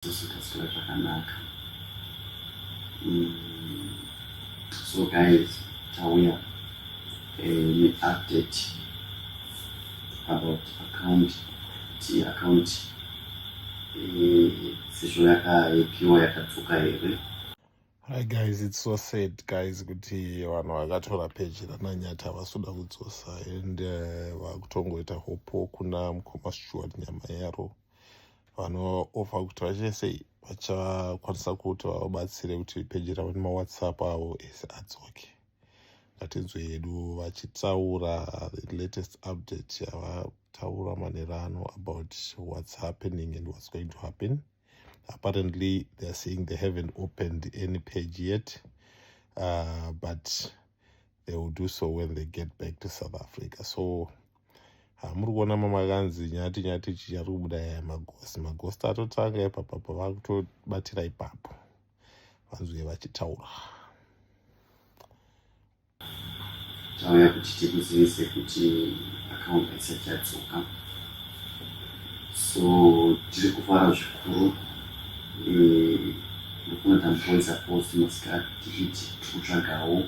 Isusu taswera zvakanaka. So guys, tauya neupdate about account, kuti account sezvo yakahekiwa yakadzoka here. Hi guys, it's so sad guys kuti vanhu vakatora peji raNanyati havasi kuda kudzosa and vakutongoita hope kuna mukoma Stewart Nyamayaro, vanooffer kuti vachesei vachakwanisa kuti vavabatsire kuti peji ravo nemaWhatsApp avo ese adzoke. Ngatinzwe hedu vachitaura the latest update yavataura manheru about what's happening and what's going to happen. Apparently they're saying they haven't opened any page yet, but they will do so when they get back to South Africa. So hamuri kuona mamakanzi Nyati Nyati chichari kubuda yaya maghost, maghost atotanga ipapapa, vakutobatira ipapo, vanzwe vachitaura. Tauya kuti tikuzivise kuti account haisati yadzoka, so tiri kufara zvikuru. Ndofunga tamboisa post masikati tichiti tiri kutsvagawo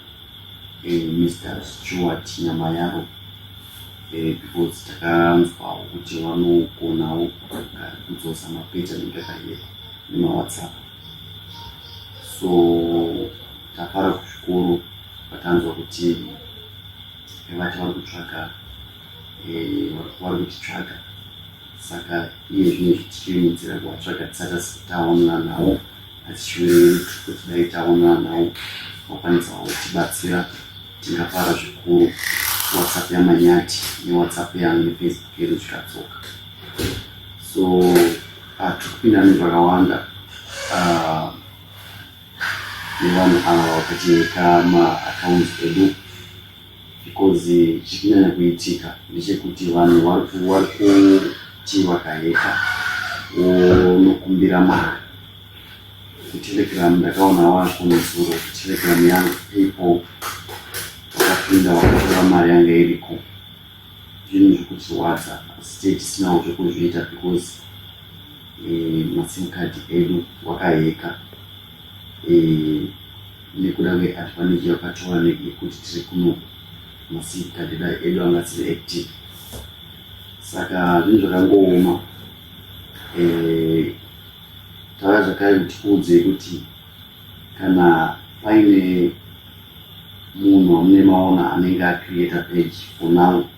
Mr Stewart Nyamayaro, because takanzwawo kuti vanogonawo kudzosa mapeji anenge akahekwa nemaWhatsApp. So tafara zvikuru patanzwa kuti vati vari kutsvaga, vari kutitsvaga. Saka iye zvinezvi tichiri munzira kuvatsvaga, tisati taonana navo, asi shuviro yedu tiri kuti dai taonana navo vakwanisawo kutibatsira, tingafara zvikuru WhatsApp yaManyati neWhatsApp yangu neFacebook yedu zvikadzoka. So tiri kupinda nezvakawanda nevanhu ava vakatiheka maaccounts edu, because chikunyanya kuitika ndechekuti vanhu vari kuti vakaheka vonokumbira mari kuTelegram. Ndakaona wako nezuro kuTelegram yangu, PayPal, vakapinda vakatora mari yanga iriko. Zvinhu zvekutirwadza, asi tei tisinawo zvekuzviita because maSIM card edu wakaheka nekuda kweadvantage yakatora yekuti tiri kuno, maSIM card edu anga asiri active. Saka zvinhu zvakangooma. Tauya zvakare kuti tikuudzei kuti kana paine munhu wamune maona anenge acreata page, for now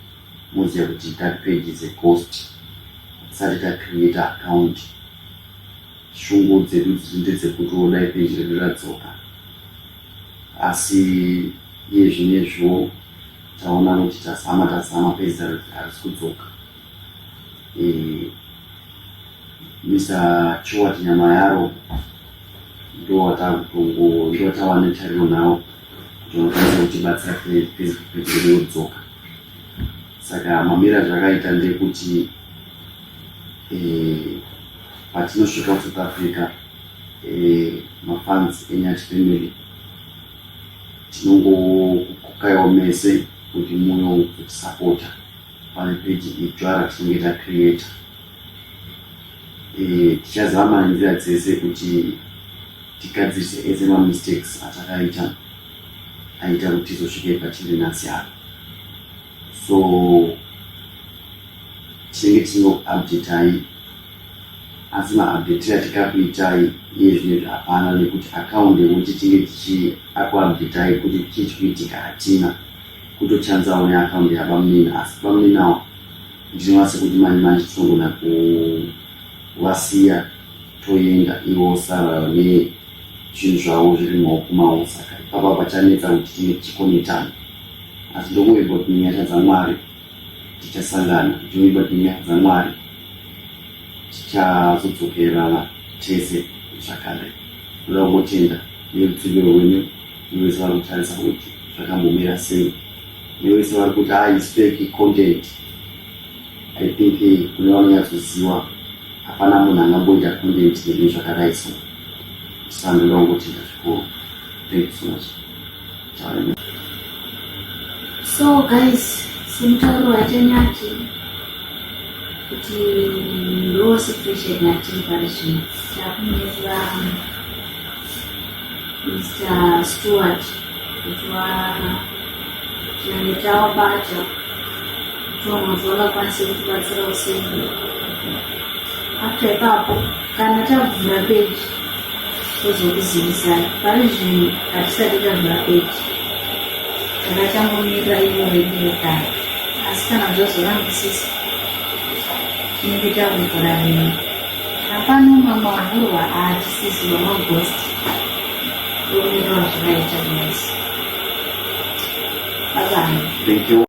moziva kuti that page is a ghost. Tisati tacreata account, shungu dzedu dziri ndedzekuti wodai page redu radzoka, asi iye zvinezviwo taona kuti tazama tazama, page harisi kudzoka. Mr Stewart Nyamayaro ndo watakutongo ndo watava netariro nawo kuti vanokwanisa kutibatsira Facebook page redu yodzoka. Saka mamira zvakaita ndekuti patinosvika kuSouth Africa, mafans eNyati family, tinongokukaiwo mese kuti muyo kutisapota pane peji idzva ratinenge tacreata. Tichazama nenzira dzese kuti tigadzirise ese mamistakes atakaita aita kuti tizosvike patiri nhasi apa. So tinenge tichingoupdatai, asi maupdatiro atikakuitai iye zvinezvi hapana, nekuti account yekuti tinge tichiakuupdatai kuti chii chikuitika hatina, kutochanzawo neaccount yabamunini. Asi bamunini avo ndinova sekuti manje manje tinogona kuvasiya toenda, ivo sara nezvinhu zvavo zviri mumaoko mavo. Saka ipapa pachanetsa kuti tinge tichikonetana, asi ndokungoimba kuti nenyasha dzaMwari tichasangana, ndinovimba kuti nenyasha dzaMwari tichazodzokerana tese zvakare. Ndoda kungotenda nerutsigiro rwenyu nevese vari kutarisa kuti zvakambomira sei, nevese vari kuti ah, is fake content. I think kune vanonyatsoziva, hapana munhu angamboita content nezvinhu zvakadai. So saka ndoda kungotenda zvikuru. Thank you so much. Taura. So guys, semutauro waita Nyati. Kuti ndo situation yatiri pari zvino. Takumirira Mr Stewart kuti tinenge tavabata toona kuti vakakwanisa kutibatsirawo sei. After ipapo kana tavhura page tozokuzivisai. Pari zvino hatisati tavhura page, takachangomirira ivo vedu vekare, asi kana zvazorambisisa tinenge takuvhura rimwe. Hapano mamwe avhurwa ahatisiziva maghost omirira zvakaita guys. Bye bye. Thank you.